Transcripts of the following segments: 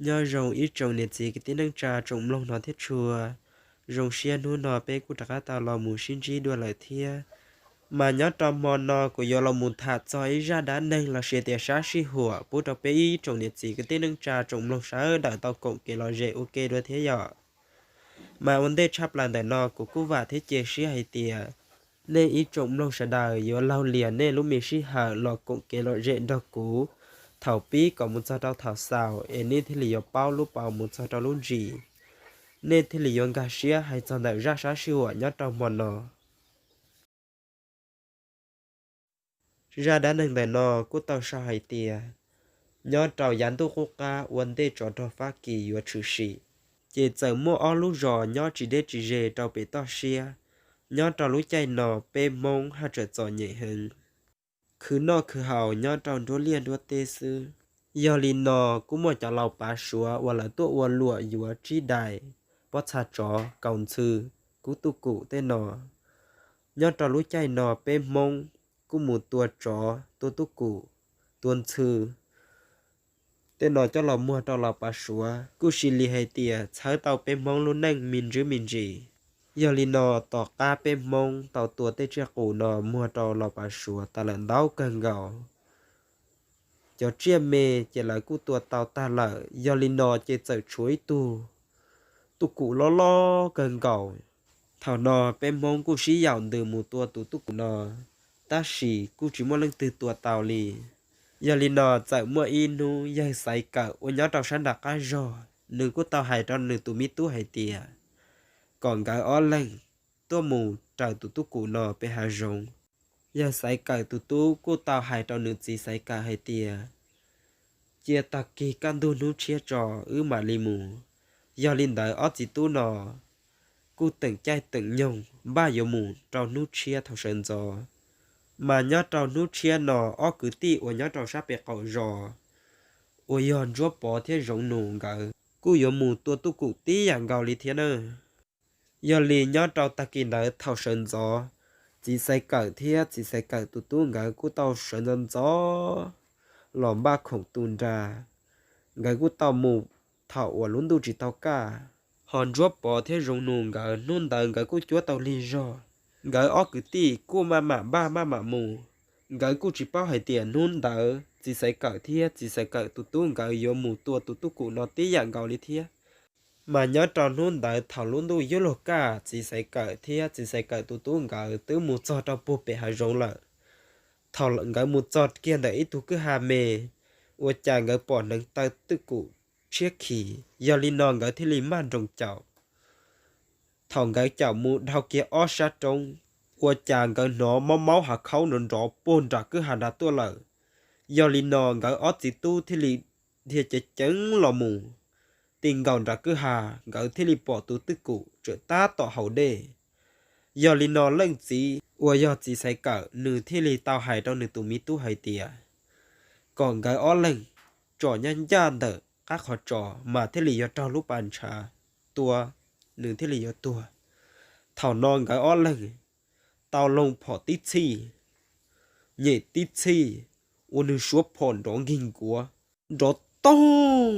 Nyob zoo ib tsoom niam txiv kwv tij neej tsa tsoom mloog no thiab tshua. Zoo siab hnub no peb kuj rov qab tau los mus sib ntsib dua lawm thiab. Mas nyob rau hmo no kuv yuav los mus tham txog ib zaj dab neeg los sis tias sab sij huam pub rau peb ib tsoom niam txiv kwv tij neej tsa tsoom mloog sawv daws tau koom kev lom zem ua ke dua thiab yom. Mas ua ntej tshaj plaws ntawm no kuv kuj vam thiab cia siab hais tias nej ib tsoom mloog sawv daws yuav laug lias nej lub me sij hawm los koom kev lom zem nrog kuv thaum pib kom mus txog rau thaum xaus es nej thiaj li yuav paub lub paus mus txog rau lub ntsis, nej thiaj li yuav nkag siab hais txog ntawm zaj sab sij huam nyob rau hmo no. Zaj dab neeg ntawm no kuj tau sau hais tias, nyob rau yav ntuj qub qab ua ntej tsov rog Fab Kis yuav tshwm sim, ces txawm muaj ob lub zos nyob tsis deb tsis ze rau pem toj siab. Nyob rau lub caij no peb Hmoob haj tseem txom nyem heev, khwv noj khwv haus nyob rau nruab liaj nruab teb xwb. Yog li no kuj muaj cov laus pav Suav uas lawv tuaj ua luam yuav tsib dais, pob txha tsov, kaus ntxhw, kub tuj kum tej no. Nyob rau lub caij no peb Hmoob kuj mus tua tsov, tua tub kum, tua ntxhw tej no coj los muag rau laus pav Suav, kuj sis li hais tias txhawb tau peb Hmoob lub neej me ntsis me ntsis. Yog li no tom qab peb Hmoob tau tua tej tsiaj qus no muag rau laus pav Suav tas lawm ntau kawg nkaus. Cov tsiaj me ces lawv kuj tua tau tag lawm, yog li no ces txawm tshuav ib tug tub kum loj loj kawg nkaus. Thaum no peb Hmoob kuj sib yaum ntws mus tua tus tub kum no, tab sis kuj tsis muaj leej twg tua tau li. Yog li no txawm muaj ib hnub yawg Xaiv Kawm uas nyob rau sab nram qab zog, nws kuj tau hais rau nws tus me tub hais tias kom nkawd ob leeg tuaj mus raws tus tub kum no pem hav zoov. Yawg Xaiv Kawm tus tub kuj tau hais rau nws txiv Xaiv Kawm hais tias, cia tag kis kaj ntug hnub tshiab tso wb mam li mus. Yog li ntawd ob txiv tub no kuj teem caij teem nyoog npaj yuav mus rau hnub tshiab thaum sawv ntxov. Mas nyob rau hnub tshiab no ob kwv tij uas nyob rau sab pem qaum zos uas yog Ntsuab Pov thiab Zoov Nus nkawd kuj yuav mus tua tub kum tib yam nkaus li thiab na. Yog li nyob rau tag kis ntawd thaum sawv ntxov, txiv Xaiv Kawm thiab txiv Xaiv Kawm tus tub nkawd kuj tau sawv ntxov ntxov los npaj khoom tu nra, nkawd kuj tau mus thaum uas lub ntuj tsis tau kaj. Ho Ntsuab Pov thiab Zoov Nus nkawd hnub ntawd nkawd kuj cuab tau lig zog, nkawd ob kwv tij kuj maj mam npaj maj mam mus. Nkawd kuj tsis paub hais tias hnub ntawd txiv Xaiv Kawm thiab txiv Xaiv Kawm tus tub nkawd yuav mus tua tus tub kum no tib yam nkaus li thiab. Mas nyob rau hnub ntawd thaum lub ntuj yuav luag kaj txiv Xaiv Kawm thiab txiv Xaiv Kawm tus tub nkawd twb mus txog rau puag pem hav zoov lawm. Thaum nkawd mus txog kiag ntawm ib tug kwj ha me, ua cas nkawd pom hneev taw twj kum tshiab khiv, yog li no nkawd thiaj li maj nroos caum. Thaum nkawd caum mus dhau kiag ob sab roob, ua cas nkawd hnov maub maub hav khaub nrov nrov puag nram kwj ha nrad tuaj lawm. Yog li no nkawd ob txiv tub thiaj li dhia ceev ceev los mus ti nkaus nram kwj ha, nkawd thiaj li pom tus twj kum tseem tab tom haus dej. Yog li no leej txiv uas yog txiv Xaiv Kawm nws thiaj li tau hais rau nws tus me tub hais tias kom nkawd ob leeg tsom nyab ncaj ntawm qab qhov tsos mas thiaj li yuav raug lub pas ntshav tua, nws thiaj li yuav tuag. Thaum no nkawd ob leeg tau loo phom tib txhij, nyem tib txhij, ua nws suab phom nrov nkig nkuav, nrov toog,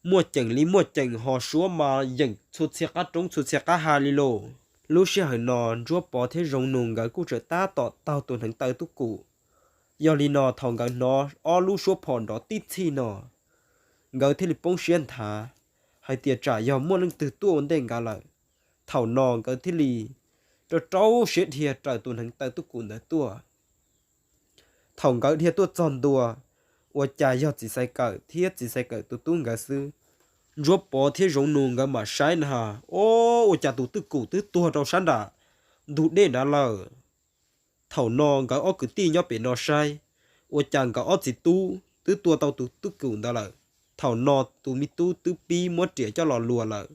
muaj ceem li muaj ceem ho suab mas yeem txhua txhia qab roob txhua txhia qab ha li lauj. Lub sij hawm no Ntsuab Pov thiab Zoov Nus nkawd kuj tseem tab tom taug tus hneev taw twj kum. Yog li no thaum nkawd hnov ob lub suab phom nrov tib txhij no, nkawd thiaj li poob siab nthav hais tias tsam yog muaj leej twg tuaj ua ntej nkawd lawm. Thaum no nkawd thiaj li rau rau siab dhia raws tus hneev taw twj kum ntawd tuaj. Thaum nkawd dhia tuaj txog ntua, ua cas yog txiv Xaiv Kawm thiab txiv Xaiv Kawm tus tub nkawd xwb. Ntsuab Pov thiab Zoov Nus nkawd mam saib na, o, ua cas tus twj kum twb tuag rau sab nram ntug dej nrad lawm. Thaum no nkawd ob kwv tij nyob pem no saib, ua cas nkawd ob txiv tub twb tua tau tus twj kum ntawd lawm. Thaum no tus me tub twb pib muab riam coj los luas lawm.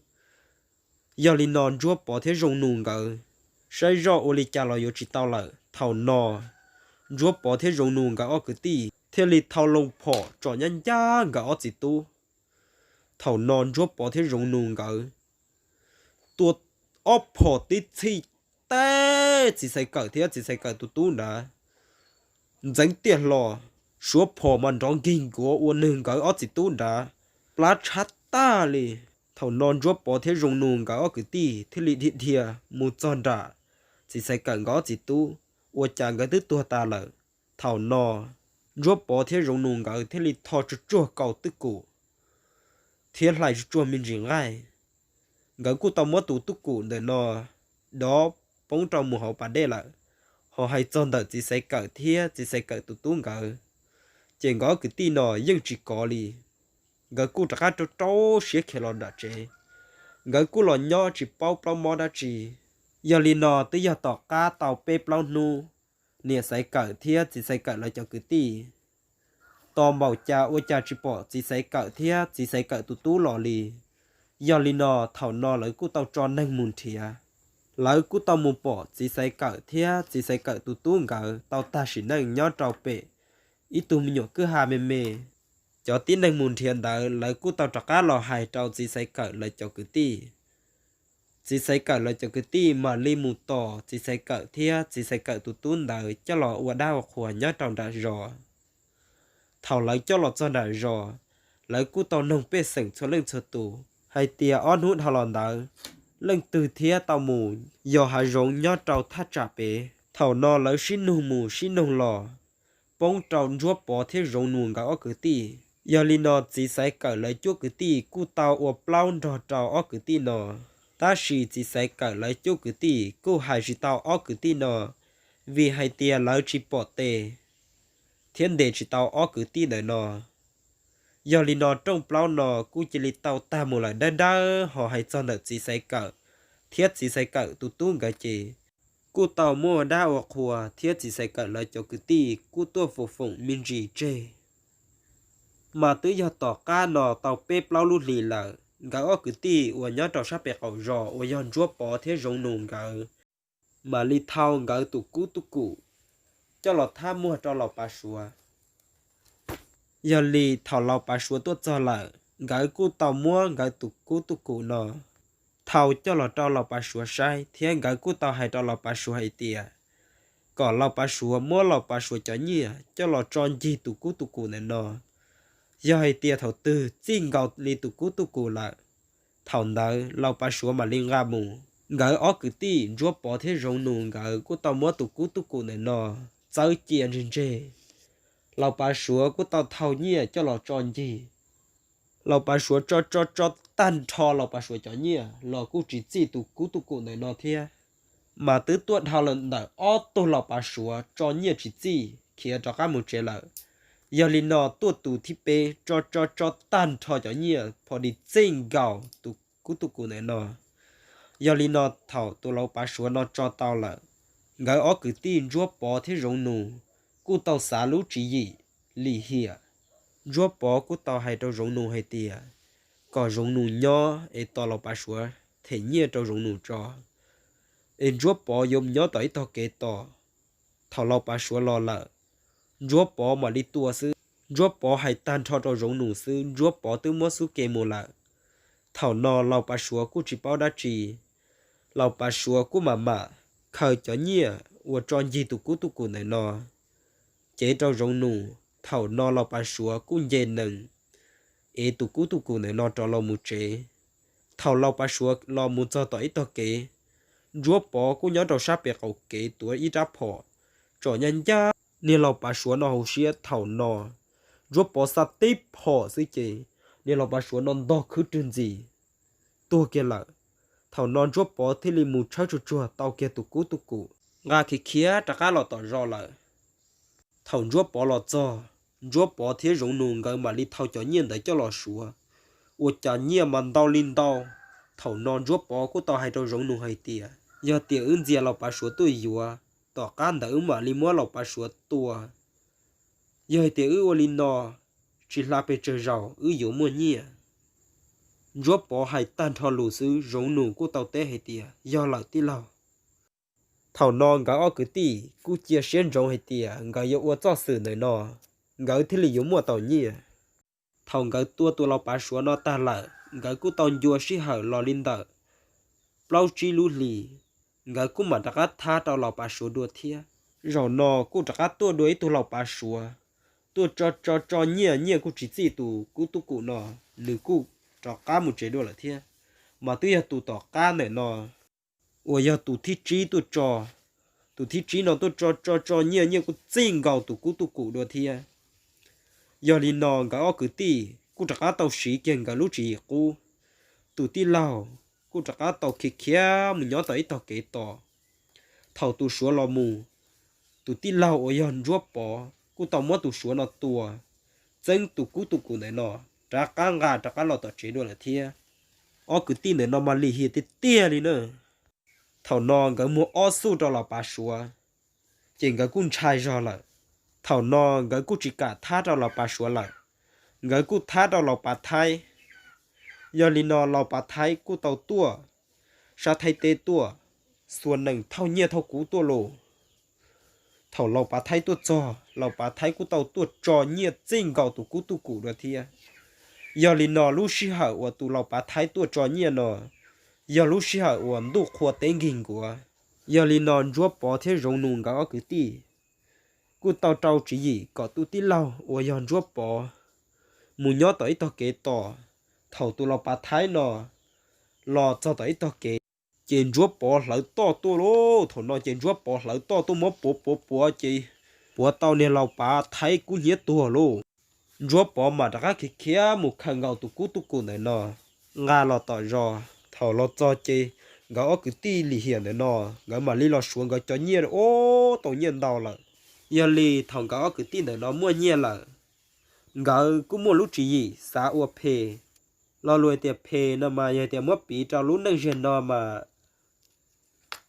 Yog li no Ntsuab Pov thiab Zoov Nus nkawd saib zoj ua li cas los yuav tsis tau lawm. Thaum no Ntsuab Pov thiab Zoov Nus nkawd ob kwv tij thiaj li thau loo phom tsom nyab ncaj nkawd ob txiv tub. Thaum no Ntsuab Pov thiab Zoov Nus nkawd tua ob phom tib txhij teb txiv Xaiv Kawm thiab txiv Xaiv Kawm tus tub nrad ntxeev tiaj hlo, suab phom mas nrov nkig nkuav ua nws nkawd ob txiv tub nrad plab tshab tag li. Thaum no Ntsuab Pov thiab Zoov Nus nkawd ob kwv tij thiaj li dhia dhia mus txog nram txiv Xaiv Kawm nkawd ob txiv tub, ua cas nkawd twb tuag tas lawm. Thaum no Ntsuab Pov thiab Zoov Nus nkawd thiaj li tho tsuag tsuag kaus twj kum thiab hlais tsuag tsuag me ntsis nqaij. Nkawd kuj tau muab tus twj kum ntawm no dov poob rau mus hauv pas dej lawm. Ho hais txog ntawm txiv Xaiv Kawm thiab txiv Xaiv Kawm tus tub nkawd, ces nkawd ob kwv tij no yeej tsis kov li. Nkawd kuj rov qab rau rau siab khiav los nram tsev. Nkawd kuj los nyob tsis paub plaub mob dab tsi. Yog li no twb yog tom qab tau peb plaub hnub, niam Xaiv Kawm thiab txiv Xaiv Kawm lawv cov kwv tij tos npaum cas ua cas tsis pom txiv Xaiv Kawm thiab txiv Xaiv Kawm tus tub los li. Yog li no thaum no lawv kuj tau tso neeg mus nrhiav. Lawv kuj tau mus pom txiv Xaiv Kawm thiab txiv Xaiv Kawm tus tub nkawd tau tag sim neej nyob rau pem ib tug me nyuam kwj ha me me. Cov tib neeg mus nrhiav ntawd lawv kuj tau rov qab los hais rau txiv Xaiv Kawm lawv cov kwv tij. Txiv Xaiv Kawm lawv cov kwv tij mam li mus tos txiv Xaiv Kawm thiab txiv Xaiv Kawm tus tub ntawd coj los ua dab ua qhuas nyob rau nram zos. Thaum lawv coj los txog nram zos, lawv kuj tau noog pej xeem txhua leej txhua tus hais tias ob hnub dhau los ntawd leej twg thiab tau mus yos hav zoov nyob rau thaj tsam pem. Thaum no lawv sib nug mus sib nug los, poob rau Ntsuab Pov thiab Zoov Nus nkawd ob kwv tij. Yog li no txiv Xaiv Kawm lawv cuab kwv tij kuj tau ua plaub nrog rau ob kwv tij no. Tab sis txiv Xaiv Kawm lawv cuab kwv tij kuj hais tsis tau ob kwv tij no, vim hais tias lawv tsis pom tes thiab ntes tsis tau ob kwv tij ntawm no. Yog li no rooj plaub no kuj cia li tau tag mus lawm dawb dawb. Ho hais txog ntawm txiv Xaiv Kawm thiab txiv Xaiv Kawm tus tub nkawd ces kuj tau muaj dab ua qhua thiab txiv Xaiv Kawm lawv cov kwv tij kuj tuaj foom foom me ntsis tseg. Mas twb yog tom qab no tau peb plaub lub hlis lawm, nkawd ob kwv tij uas nyob rau sab pem qaum zos uas yog Ntsuab Pov thiab Zoov Nus nkawd mam li thau nkawd tus kub tub kum coj los thab muag rau Laus Pav Suav. Yog li thaum Laus Pav Suav tuaj txog lawm, nkawd kuj tau muab nkawd tus kub tub kum no thau coj los rau Laus Pav Suav saib, thiab nkawd kuj tau hais rau Laus Pav Suav hais tias kom Laus Pav Suav muab Laus Pav Suav cov nyiaj coj los tso ncig tus kub tub kum ntawm no. Yog hais tias thaum twg txij nkaus li tus kub tub kum lawm, thaum ntawd Laus Pav Suav mam li nqa mus. Nkawd ob kwv tij Ntsuab Pov thiab Zoov Nus nkawd kuj tau muab tus kub tub kum ntawm no txawb cia ntseg ntseg. Laus Pav Suav kuj tau thau nyiaj coj los tso ncig. Laus Pav Suav tso tso tso tag nrho Laus Pav Suav cov nyiaj los kuj tsis txij tus kub tub kum ntawm no thiab. Mas twb tuaj dhau lawm ntawm ob tug Laus Pav Suav tso nyiaj tsis txij khiav rov qab mus tsev lawm. Yog li no tuaj tus thib peb tso tso tso tag nrho cov nyiaj pho di txij nkaus tus kub tub kum ntawm no. Yog li no thaum tus Laus Pav Suav no tso tau lawm, nkawd ob kwv tij Ntsuab Pov thiab Zoov Nus kuj tau xav lub tswv yim lim hiam. Ntsuab Pov kuj tau hais rau Zoov Nus hais tias kom Zoov Nus nyob es tos Laus Pav Suav them nyiaj rau Zoov Nus tso, es Ntsuab Pov yuav mus nyob tom ib tog kev tos. Thaum Laus Pav Suav los lawm, Ntsuab Pov mam li tua xwb. Ntsuab Pov hais tag nrho rau Zoov Nus xwb, Ntsuab Pov twb muab xub ke mus lawm. Thaum no Laus Pav Suav kuj tsis paub dab tsi, Laus Pav Suav kuj mam mam khaws cov nyiaj uas tso ncig tus kub tub kum ntawm no cev rau Zoov Nus. Thaum no Laus Pav Suav kuj nce nees ev tus kub tub kum ntawm no rov los mus tsev. Thaum Laus Pav Suav los mus txog tom ib tog kev, Ntsuab Pov kuj nyob rau sab pem qaum kev tuav ib rab phom tsom ncaj ncaj niag Laus Pav Suav no hauv siab. Thaum no Ntsuab Pov xa tib phom xwb ces niag Laus Pav Suav no ntog khwb rwg ntxis tuag kiag lawm. Thaum no Ntsuab Pov thiaj li mus tshawb tsuag tsuag tau kiag tus kub tub kum, nqa khiav khiav rov qab los tom zos lawm. Thaum Ntsuab Pov los txog, Ntsuab Pov thiab Zoov Nus nkawd mam li thau cov nyiaj ntawd coj los suav, ua cas nyiaj mas ntau li ntau. Thaum no Ntsuab Pov kuj tau hais rau Zoov Nus hais tias, yog tias wb ntxias Laus Pav Suav tuaj yuav, tom qab ntawd wb mam li muab Laus Pav Suav tua. Yog hais tias wb ua li no, tsis hla pes tsawg zaus wb yuav muaj nyiaj. Ntsuab Pov hais tag nrho lus xwb, Zoov Nus kuj tau teb hais tias, yog lawm tij laug. Thaum no nkawd ob kwv tij kuj cia siab ntsoov hais tias nkawd yuav ua txoj xwm ntawm no, nkawd thiaj li yuav muaj tau nyiaj. Thaum nkawd tua tus Laus Pav Suav no tag lawm, nkawd kuj tau ncua sij hawm los li ntawm plaub tsib lub hlis, nkawd kuj mam rov qab thab rau Laus Pav Suav dua thiab. Zaum no kuj rov qab tuaj dua ib tug Laus Pav Suav, tuaj tso tso tso nyiaj, nyiaj kuj tsis txij tus kub tub kum no, nws kuj rov qab mus tsev dua lawm thiab. Mas twb yog tus tom qab ntawm no uas yog tus thib tsib tuaj tso. Tus thib tsib no tuaj tso tso tso nyiaj, nyiaj kuj txij nkaus tus kub tuj kum dua thiab. Yog li no nkawd ob kwv tij kuj rov qab tau siv kiag nkawd lub tswv yim qub. Tus tij laug kuj rov qab tau khiav khiav mus nyob tom ib tog kev tos. Thaum tus suav los mus, tus tij laug uas yog Ntsuab Pov kuj tau muab tus suav no tua, txeeb tus kub tuj kum ntawm no rov qab nqa rov qab los tom tsev dua lawm thiab. Ob kwv tij ntawm no mas lim hiam tiag tiag li na. Thaum no nkawd muag ob xuj rau Laus Pav Suav, ces nkawd kuj ntshai zog lawm. Thaum no nkawd kuj tsis kam thab rau Laus Pav Suav lawm, nkawd kuj thab rau Laus Pav Thaib. Yog li no Laus Pav Thaib kuj tau tuaj sab Thaib teb tuaj, xuas nees thauj nyiaj thauj kub tuaj los. Thaum Laus Pav Thaib tuaj txog, Laus Pav Thaib kuj tau tuaj tso nyiaj txij nkaus tus kub tuj kum dua thiab. Yog li no lub sij hawm uas tus Laus Pav Thaib tuaj tso nyiaj no, yog lub sij hawm uas ntuj qhua teb nkig nkuav. Yog li no Ntsuab Pov thiab Zoov Nus nkawd ob kwv tij kuj tau rau tswv yim kom tus tij laug uas yog Ntsuab Pov mus nyob tom ib tog kev tos. Thaum tus Laus Pav Thaib no los txog tom ib tog kev, ces Ntsuab Pov hlawv toj tuaj lauj. Thaum no ces Ntsuab Pov hlawv toj tuaj muab puav puav puav ces puav tau niag Laus Pav Thaib kub hnyiab tuag lauj. Ntsuab Pov mam rov qab khiav khiav mus khaws nkaus tus kub tuj kum ntawm no nqa los tom zos. Thaum los txog ces nkawd ob kwv tij lim hiam ntawm no, nkawd mam li los suav nkawd cov nyiaj, ub, tau nyiaj ntau lawm. Yog li thaum nkawd ob kwv tij ntawm no muaj nyiaj lawm, nkawd kuj muaj lub tswv yim xav ua phem. Lo lus hais tias phem no mas yog tias muab piv rau lub neej ziag no mas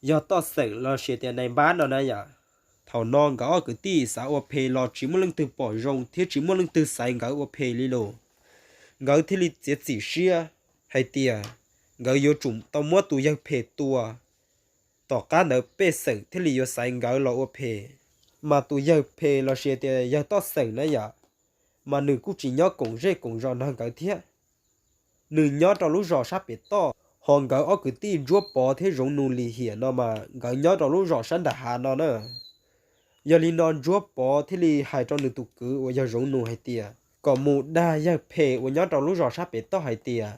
yog toj xeem los sis tias nais npab no na yom. Thaum no nkawd ob kwv tij xav ua phem los tsis muaj leej twg pom zoo thiab tsis muaj leej twg xaiv nkawd ua phem li los, nkawd thiaj li txiav txim siab hais tias nkawd yuav tsum tau muab tus yawg phem tua, tom qab ntawd pej xeem thiaj li yuav xaiv nkawd los ua phem. Mas tus yawg phem los sis tias yawg toj xeem na yom, mas nws kuj tsis nyob koom zej koom zos nrog nkawd thiab. Nws nyob rau lub zos sab pem toj, ho nkawd ob kwv tij Ntsuab Pov thiab Zoov Nus lim hiam no mas nkawd nyob rau lub zos sab nram hav no na. Yog li no Ntsuab Pov thiaj li hais rau nws tus kwv uas yog Zoov Nus hais tias kom mus dag yawg phem uas nyob rau lub zos sab pem toj hais tias,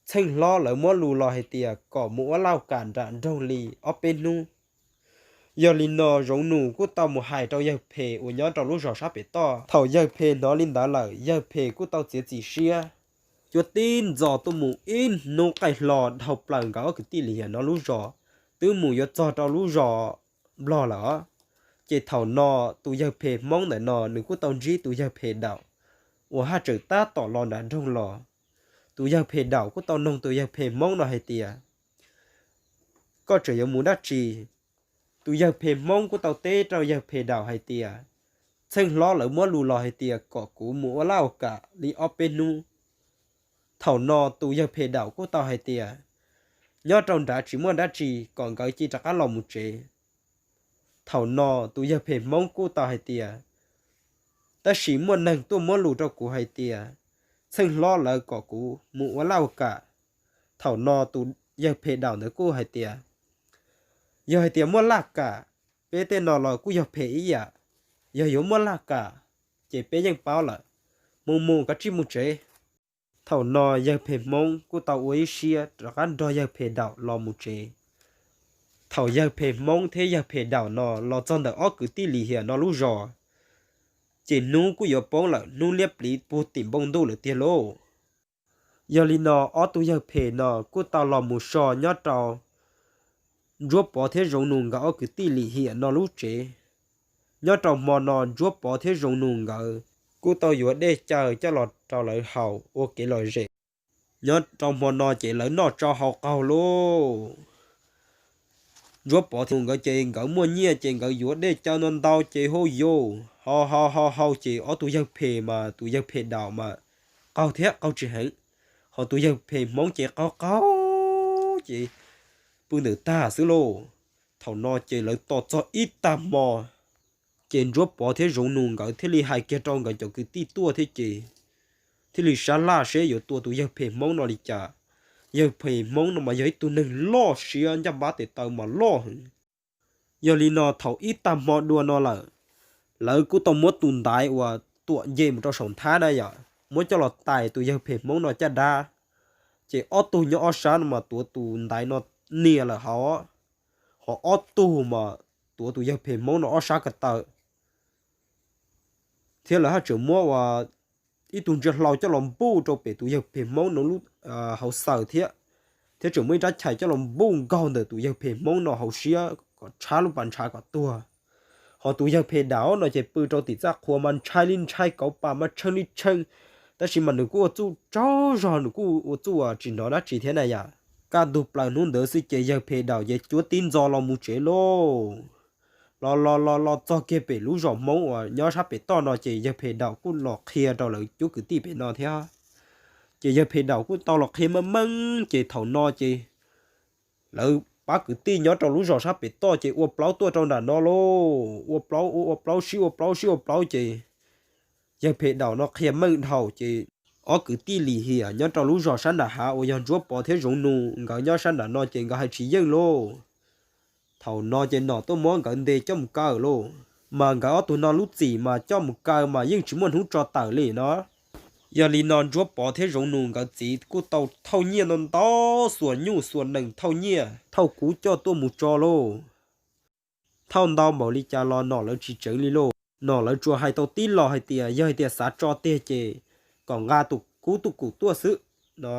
txheej hlob lawv muab lus los hais tias kom mus ua lauj kam nram nroog li ob peb hnub. Yog li no Zoov Nus kuj tau mus hais rau yawg phem uas nyob rau lub zos sab pem toj. Thaum yawg phem hnov li ntawd lawm, yawg phem kuj tau txiav txim siab, cuab tib ntxov tuaj mus ib hnub qaij hlo dhau plaws nkawd ob kwv tij lim hiam no lub zos, twb mus yuav txog rau lub zos Nplog lawm. Ces thaum no tus yawg phem Hmoob ntawm no nws kuj tau ntsib tus yawg phem Daum uas haj tseem tab tom los nram nroog los. Tus yawg phem Daum kuj tau noog tus yawg phem Hmoob no hais tias, koj tseem yuav mus dab tsi? Tus yawg phem Hmoob kuj tau teb rau yawg phem Daum hais tias, txheej hlob lawv muab lus los hais tias kom kuv mus ua lauj kam li ob peb hnub. Thaum no tus yawg phem Daum kuj tau hais tias, nyob rau nrad tsis muaj dab tsi, kom nkawd cia rov qab los mus tsev. Thaum no tus yawg phem Hmoob kuj tau hais tias, tab sis muaj neeg tuaj muab lus rau kuv hais tias, txheej hlob lawv kom kuv mus ua lauj kam. Thaum no tus yawg phem Daum ntawd kuj hais tias, yog hais tias muaj laj kam, peb tej no los kuj yog phem ib yam. Yog yuav muaj laj kam, ces peb yeej paub lawm. Mus mus kav tsij mus tsev. Thaum no yawg phem Hmoob kuj tau ua ib siab rov qab nrog yawg phem Daum los mus tsev. Thaum yawg phem Hmoob thiab yawg phem Daum no los txog ntawm ob kwv tij lim hiam no lub zos, ces hnub kuj yuav poob lawm, hnub liab pliv puag tim npoo ntuj lawm tiag lauj. Yog li no ob tug yawg phem no kuj tau los mus so nyob rau Ntsuab Pov thiab Zoov Nus nkawd ob kwv tij lim hiam no lub tsev. Nyob rau hmo no Ntsuab Pov thiab Zoov Nus nkawd kuj tau yuav dej cawv coj los rau lawv haus ua kev lom zem. Nyob rau hmo no ces lawv noj tsau haus qaug lauj. Ntsuab Pov thiab nkawd ces nkawd muaj nyiaj ces nkawd yuav dej cawv ntau ntau ces hauj yus haus haus haus haus ces ob tug yawg phem mas tus yawg phem Daum mas qaug thiab qaug tsis heev, ho tus yawg phem Hmoob ces qaug qaug ces pw ntawm tag xwb lauj. Thaum no ces lawv tos txog ib tag hmo, ces Ntsuab Pov thiab Zoov Nus nkawd thiaj li hais kiag rau nkawd cov kwv tij tuaj thiab ces thiaj li sab laj seb yuav tua tus yawg phem Hmoob no li cas. Yawg phem Hmoob no mas yog ib tug neeg loj siab, ncaj npab tes taw mas loj heev. Yog li no thaum ib tag hmo dua no lawm, lawv kuj tau muab tus ntaiv uas tuam nce mus rau saum nthab na yom, muab coj los tais tus yawg phem Hmoob no caj dab. Ces ob tug nyob ob sab no mas tuav tus ntaiv no nias lawm hauv, ho ob tug mas tuav tus yawg phem Hmoob no ob sab ko taw, thiab lawv haj tseem muab ua ib tug ntsia hlau coj los npuj rau pem tus yawg phem Hmoob no lub hauv xaws thiab, thiab tseem muaj ib rab chais coj los npuj nkaug ntawm tus yawg phem Hmoob no hauv siab kom tshab lub pas ntshav kom tuag. Ho tus yawg phem Daum no ces pw rau tim txaj qhua mas ntshai li ntshai, kauv pas mas tsheej li tsheej, tab sis mas nws kuj ua txuj tsaug zog, nws kuj ua txuj tsis hnov dab tsi thiab na yom. Kaj ntug plaws hnub ntawd xwb ces yawg phem Daum ces cuab tib ntxo los mus tsev lauj. Los los los los txog kiag pem lub zos Hmoob uas nyob sab pem toj no ces yawg phem Daum kuj los qhia rau lawv cov kwv tij pem no thiab. Ces yawg phem Daum kuj tau los qhia meej meej ces thaum no ces lawv pab kwv tij nyob rau lub zos sab pem toj ces ua plaub tuaj rau nram no lauj, ua plaub ua plaub sib ua plaub sib ua plaub ces yawg phem Daum no qhia meej dhau ces ob kwv tij lim hiam nyob rau lub zos sab nram hav uas yog Ntsuab Pov thiab Zoov Nus nkawd nyob sab nram no ces nkawd hais tsis yeej lauj. Thaum no ces nom tuaj muab nkawd ntes coj mus kaw lauj. Mas nkawd ob tug no lub txim mas coj mus kaw mas yeej tsis muaj hnub tso tawm li no. Yog li no Ntsuab Pov thiab Zoov Nus nkawd txiv kuj tau thauj nyiaj ntau ntau, xuas nyuj xuas nees thauj nyiaj thauj kub coj tuaj mus tso lauj. Thauj ntau npaum li cas los nom lawv tsis tseev li lauj. Nom lawv tsuas hais tau tib los hais tias yog hais tias xav tso tiag ces kom nqa tus kub tuj kum tuaj xwb no.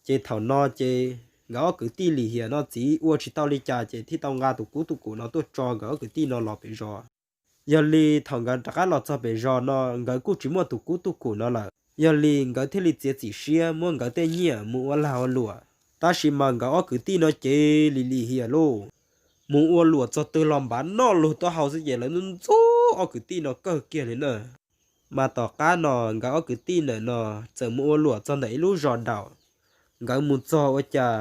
Ces thaum no ces nkawd ob kwv tij lim hiam no txiv ua tsis tau li cas ces thiaj tau nqa tus kub tuj kum no tuaj tso nkawd ob kwv tij no los pem zos. Yog li thaum nkawd rov qab los txog pem zos no nkawd kuj tsis muaj tus kub tuj kum no lawm, yog li nkawd thiaj li txiav txim siab muab nkawd tej nyiaj mus ua lag ua luam. Tab sis mas nkawd ob kwv tij no ces lim lim hiam lauj, mus ua luam txog twg los npav noj lug taub hau xwb ces lawv ntxub ob kwv tij no kawg kiag li na. Mas tom qab no nkawd ob kwv tij ntawm no txawm mus ua luam txog ntawm ib lub zos Daum, nkawd mus txog ua cas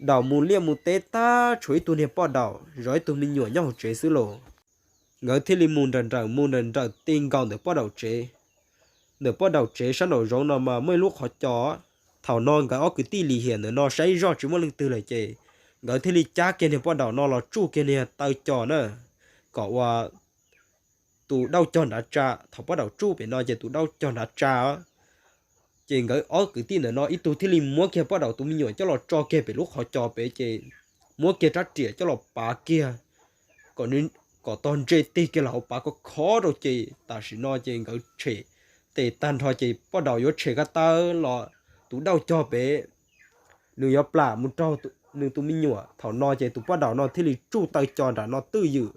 Daum mus liaj mus teb tag tshuav ib tug niag poj Daum zov ib tug me nyuam nyob hauv tsev xwb lauj. Nkawd thiaj li mus nrawm nrawm mus nrawm nrawm ti nkaus ntawm poj Daum tsev. Ntawm poj Daum tsev sab nraum zoov no mas muaj ib lub qhov co. Thaum no nkawd ob kwv tij lim hiam ntawm no saib zoj tsis muaj leej twg lawm ces nkawd thiaj li cab kiag niag poj Daum no los tsuj kiag niag taw co na, kom ua tus dauj cog nrad tsa. Thaum poj Daum tsuj pem no ces tus dauj cog nrad tsa. Ces nkawd ob kwv tij ntawm no ib tug thiaj li muab kiag poj Daum tus me nyuam coj los tso kiag pem lub qhov co pem ces muab kiag rab riam coj los pav kiag kom tog ntse tig kiag los hauv pav khov khov rau ces tam sim no ces nkawd tshem tes tag nrho ces poj Daum yuav tshem ko taw los tus dauj cog pem nws yuav plam mus raug nws tus me nyuam. Thaum no ces tus poj Daum no thiaj li tsuj taw co nram no twj ywm.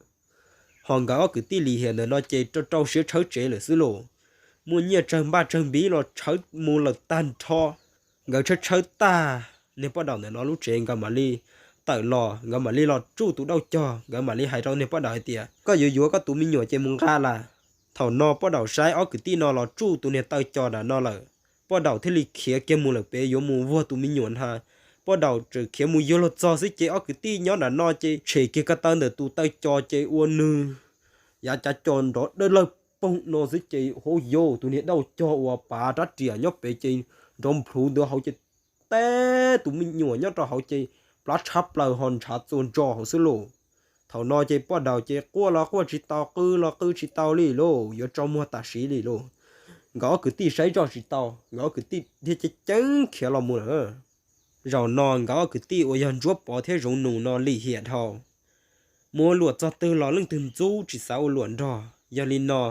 Ho nkawd ob kwv tij lim hiam ntawm no ces rau rau siab tshawb tsev lawm xwb lauj. Muaj nyiaj tsawg npaj tsawg npiv los tshawb mus lawm tag nrho. Nkawd tshawb tshawb tag niag poj Daum ntawm no lub tsev nkawd mam li tawm los, nkawd mam li los tsuj tus dauj cog, nkawd mam li hais rau niag poj Daum hais tias koj yuav yuav koj tus me nyuam ces mus nqa las. Thaum no poj Daum saib ob kwv tij no los tsuj tus niag taw co nram no lawm, poj Daum thiaj li khiav kiag mus lawm pem yuav mus vuag tus me nyuam na. Poj Daum tseem khiav mus yuav luag txog xwb ces ob kwv tij nyob nram no ces tshem kiag ko taw ntawm tus taw co ces ua nws yav cav co nrov dawb lawg poog no xwb ces hauv yau tus niag dauj cog uas pav rab riam nyob pem ces nrov nplhuv ntawd hauv ces teb tus me nyuam nyob rau hauv ces plab tshab plaws ho ntshav txuas ntsos hauv xwb lauj. Thaum no ces poj Daum ces quaj los quaj tsis tau, qw los qw tsis tau li lauj, yuav tso muag tam sim li lauj. Nkawd ob kwv tij saib zoj tsis tau, nkawd ob kwv tij thiaj ceev ceev khiav los mus lawm. Zaum no nkawd ob kwv tij uas yog Ntsuab Pov thiab Zoov Nus no lim hiam dhau, mus ua luam txog twg los leej twg ntxub tsis xav ua luam nrog. Yog li no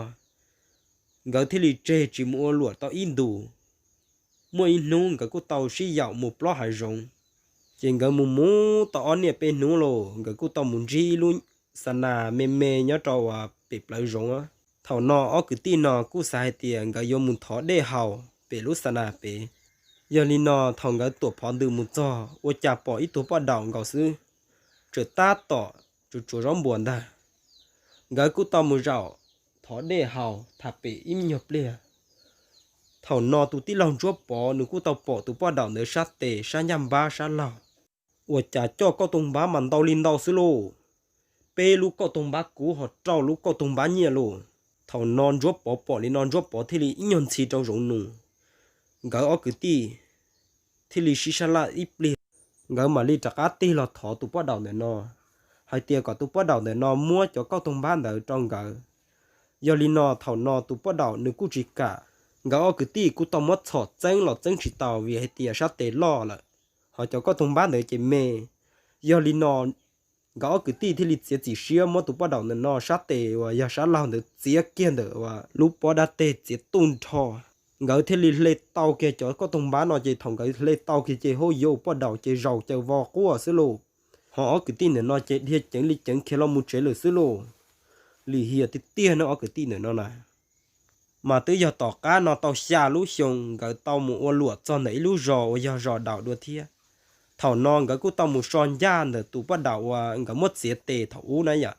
nkawd thiaj li tseg tsis mus ua luam tau ib ntus. Muaj ib hnub nkawd kuj tau sib yaum mus plob hav zoov. Ces nkawd mus mus tau ob niaj peb hnub los nkawd kuj tau mus ntsib ib lub xa nas me me nyob rau pem plawv zoov. Thaum no ob kwv tij no kuj xav hais tias nkawd yuav mus thov dej haus pem lub xa nas pem. Yog li no thaum nkawd tuam phov ntws mus txog ua cas pom ib tug poj Daum nkaus xwb, tseem tab tom tsuav tsuav zaub npuas ntag. Nkawd kuj tau mus zaum thov dej haus tham pem ib me nyuag pliag. Thaum no tus tij laug Ntsuab Pov nws kuj tau pom tus poj Daum ntawd sab tes sab ncaj npab sab laug, ua cas coj kauj toog npab mas ntau li ntau xwb lauj. Peb lub kauj toog npab kuv ho rau lub kauj toog npab nyiaj lauj. Thaum no Ntsuab Pov pom li no Ntsuab Pov thiaj li ib nyuag ntxhi rau Zoov Nus. Nkawd ob kwv tij thiaj li sib sab laj ib pliag, nkawd mam li rov qab tig los thov tus poj Daum ntawm no hais tias kom tus poj Daum ntawm no muab cov kauj toog npab ntawd rau nkawd. Yog li no thaum no tus poj Daum nws kuj tsis kam, Nkawd ob kwv tij kuj tau muab txhom txeeb los txeeb tsis tau vim hais tias sab tes loj lawm, ho cov kauj toog npab ntawd ces me. Yog li no nkawd ob kwv tij thiaj li txiav txim siab muab tus poj daum ntawm no sab tes uas yog sab laug ntawd txiav kiag ntawm uas lub pob dab teg txiav tuj nrho. Nkawd thiaj li hle tau kiag cov kauj toog npab no ces thaum nkawd hle tau kiag ces hauj yuj, poj daum ces zaum caws vos quaj xwb lauj. Ho ob kwv tij ntawm no ces dhia ceev li ceev khiav los mus tsev lawm xwb lauj. Lim hiam tiag tiag no ob kwv tij ntawm no na. Mas twb yog tom qab no tau xya lub xyoo nkawd tau mus ua luam txog ntawm ib lub zos uas yog zos Daum dua thiab. Thaum no nkawd kuj tau mus so ncaj ntawm tus poj daum uas nkawd muab txiav tes thaum ub na yom.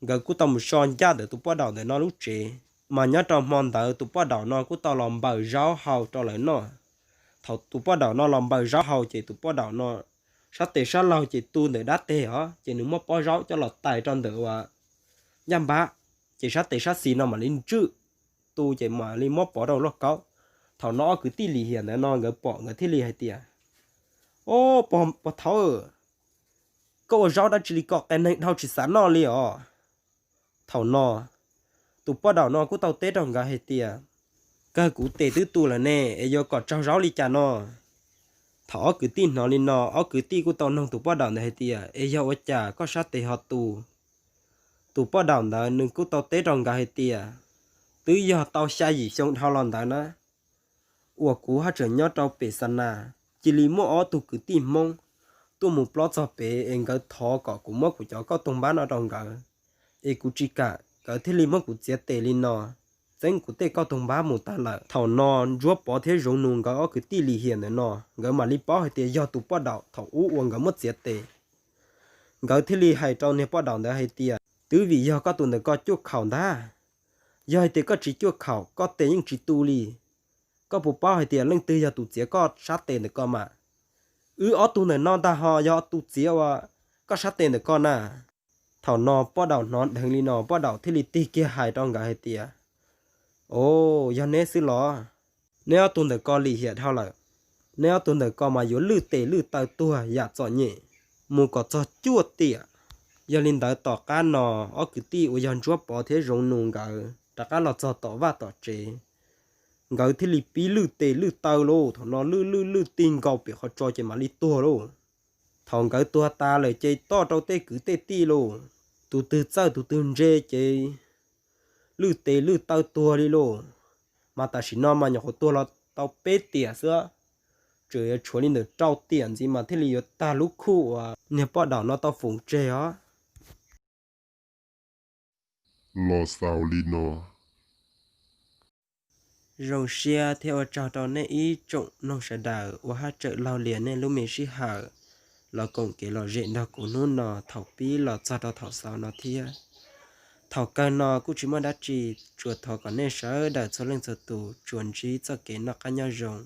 Nkawd kuj tau mus so ncaj ntawm tus poj daum ntawm no lub tsev. Mas nyob rau hmo ntawd tus poj daum no kuj tau los npaws zaub hau rau lawv noj. Thaum tus poj daum no los npaws zaub hau ces tus poj daum no sab tes sab laug ces tu ntawm dab teg os, ces nws muab pob zaub coj los tais rau ntawm uas ncaj npab, ces sab tes sab xis no mam li ntswj, tu ces mam li muab pov rau lauj kaub. Thaum no ob kwv tij lim hiam ntawd no nkawd pom nkawd thiaj li hais tias, Au, pog thaub, koj ua zaub dab tsi li ko, qias neeg dhau tsis xav noj li os. Thaum no tus poj daum no kuj tau teb rau nkawd hais tias, Kawg kuv tes twb tu lawm ne, es yuav kom tsaug zaub li cas no? Thaum ob kwv tij hnov li no ob kwv tij kuj tau noog tus poj daum ntawd hais tias, Es yog ua cas koj sab tes ho tu? Tus poj daum ntawd nws kuj tau teb rau nkawd hais tias, Twb yog tau xya yim xyoo dhau los ntawd na, uas kuv haj tseem nyob rau pem xa nas, cia li muaj ob tug kwv tij Hmoob tuaj mus plob txog pem es nkawd thov kom kuv muab kuv cov kauj toog npab no rau nkawd, es kuv tsis kam, nkawd thiaj li muab kuv txiav tes li no, txeeb kuv tej kauj toog npab mus tag lawm. Thaum no Ntsuab Pov thiab Zoov Nus nkawd ob kwv tij lim hiam ntawm no nkawd mam li paub hais tias yog tus poj daum thaum ub uas nkawd muab txiav tes. Nkawd thiaj li hais rau niag poj daum ntawd hais tias, Twb vim yog koj tus ntawm ko cuaj khaum ntag. Yog hais tias koj tsis cuaj khaum, koj tes yeej tsis tu li. Koj puas paub hais tias leej twg yog tus txiav koj sab tes ntawm ko mas? Wb ob tug ntawm no ntag ho yog tus txiav uas koj sab tes ntawm ko na. Thaum no poj daum hnov dheev li no poj daum thiaj li tig kiag hais rau nkawd hais tias, Au, yog neb xwb los? Neb ob tug ntawm ko lim hiam dhau lawm. Neb ob tug ntawm ko mas yuav lwj tes lwj taw tuag yam txom nyem mus kom txog cuaj tiam. Yog li ntawd tom qab no ob kwv tij uas yog Ntsuab Pov thiab Zoov Nus nkawd rov qab los txog tom vaj tom tsev. Nkawd thiaj li pib lwj tes lwj taw lauj. Thaum no lwj lwj lwj ti nkaus pem qhov tso ces mam li tuag lauj. Thaum nkawd tuag tas lawm ces toj rau tej kwv tej tij lauj. Tus twg txawj tus twg ntse ces lwj tes lwj taw tuag li lauj. Mas tam sim no mas nyuam qhuav tuag los tau peb tiam xwb, tseem yuav tshuav li ntawm rau tiam ntxiv mas thiaj li yuav tag lub khuj uas niag poj daum no tau foom tseg os. Los xaus li no. Zoo siab thiab ua tsaug rau nej ib tsoom mloog sawv daws uas haj tseem laug lias nej lub me sij hawm los koom kev lom zem nrog kuv hnub no thaum pib los txog rau thaum xaus no thiab. Thaum kawg no kuj tsis muaj dab tsi, tsuas thov kom nej sawv daws txhua leej txhua tus tsuas ntsib txoj kev noj qab nyob zoo,